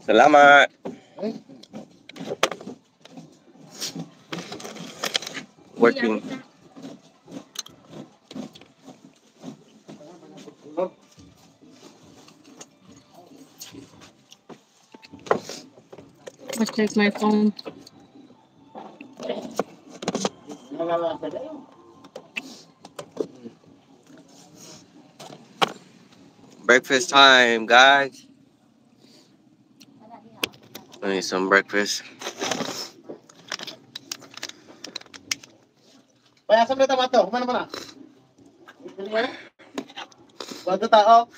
Salamat. Working. Let's take my phone. Breakfast time, guys. I need some breakfast. Kaya sa mga tomato, kumana mo na. Bago tao.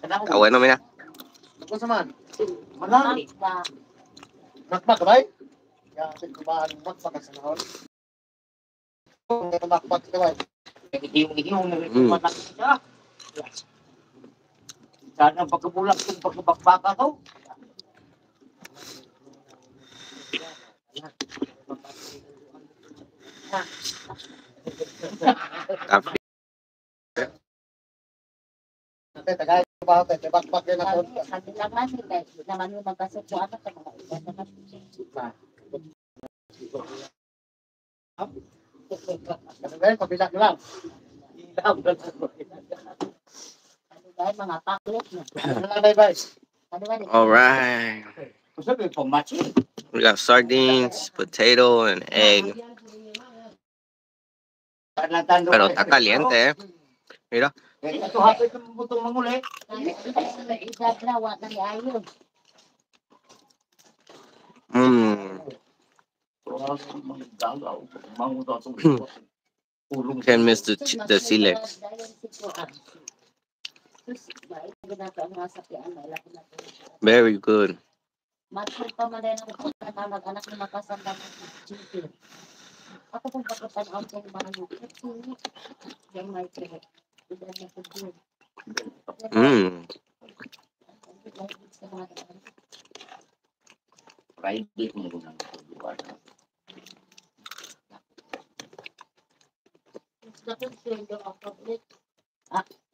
Está bueno, mira. Kung sa man. Malang. Makmak ba? Ya, kumahan makmak sa nahon. Makmak ka ba? Sana pagkabulak kung pagkabakbaka ko. Está Ate, tagay ba ate, bakpak din ako. Sabi lang man, hindi naman yung magkasuko ano sa mga iba naman. Ano ba, pabila na lang. Ano ba, mga paklot na. Ano lang, bye bye. Ano ba, All right. We got sardines, potato, and egg. Pero está caliente, eh. Mira. Ito hapit ng butong manguli. Edad na, wa na ni ayon. Can't miss the silex. Very good. Matod pa man din ako mag-anak ni makasanda ng Ako kung pagkatanaw ko mga yung may Private mo nang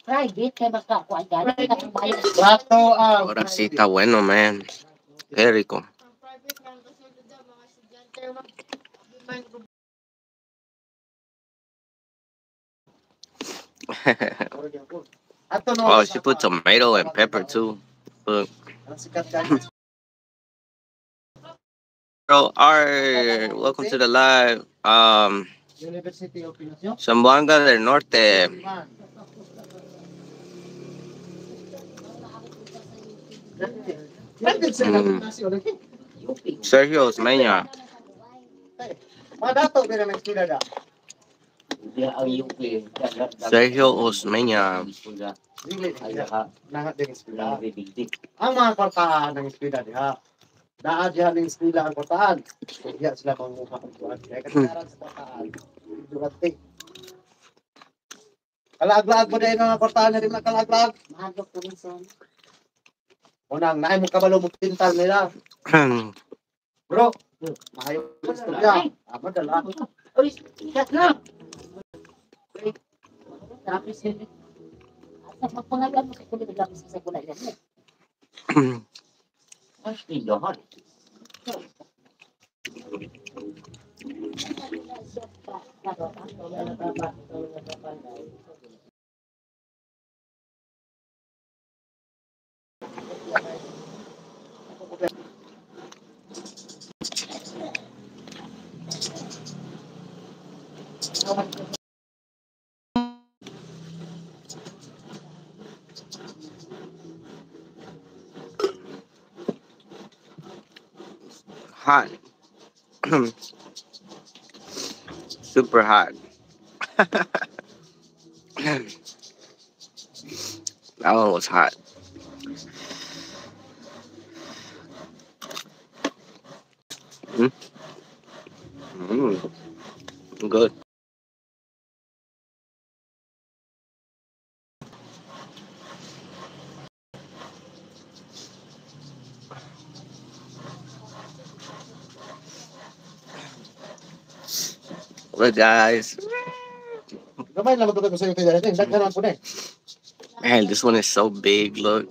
Private kay makakuan gani katong bayad. Brato ang Ahora sí está bueno, man. Qué rico. Ato no. Oh, she put tomato and pepper too. Look. Ang sikat kayo. Bro, art, welcome to the live. University of Pinacio. Zamboanga del Norte. Private sila Pinacio lagi. Sergio Osmeña. Mga dato din ang eskwela da. Sergio Osmeña. Dili nangat din eskwela. Ang mga kwartahan ng eskwela diha. Naa diha ning eskwela ang kwartahan. Diha sila manguha ang kuan. Kaya kasagaran sa kwartahan. Durante. Kalaag-laag mo dahil mga kwartahan na rin na kalaag-laag. Mahadlok ko minsan. Unang, naay mo kabalo mo pintal nila. Bro, maayo ang istorya. Tama dala. Uy, kat na. Tapos yun. Sa magpangalan mo kay kulit lang sa kulay yan. Mas tindahan. Hot. Super hot. That one was hot. Good. Look, guys. Gamay lang magdugay ko sa iyo kay Daghan man po ni. Man, this one is so big. Look.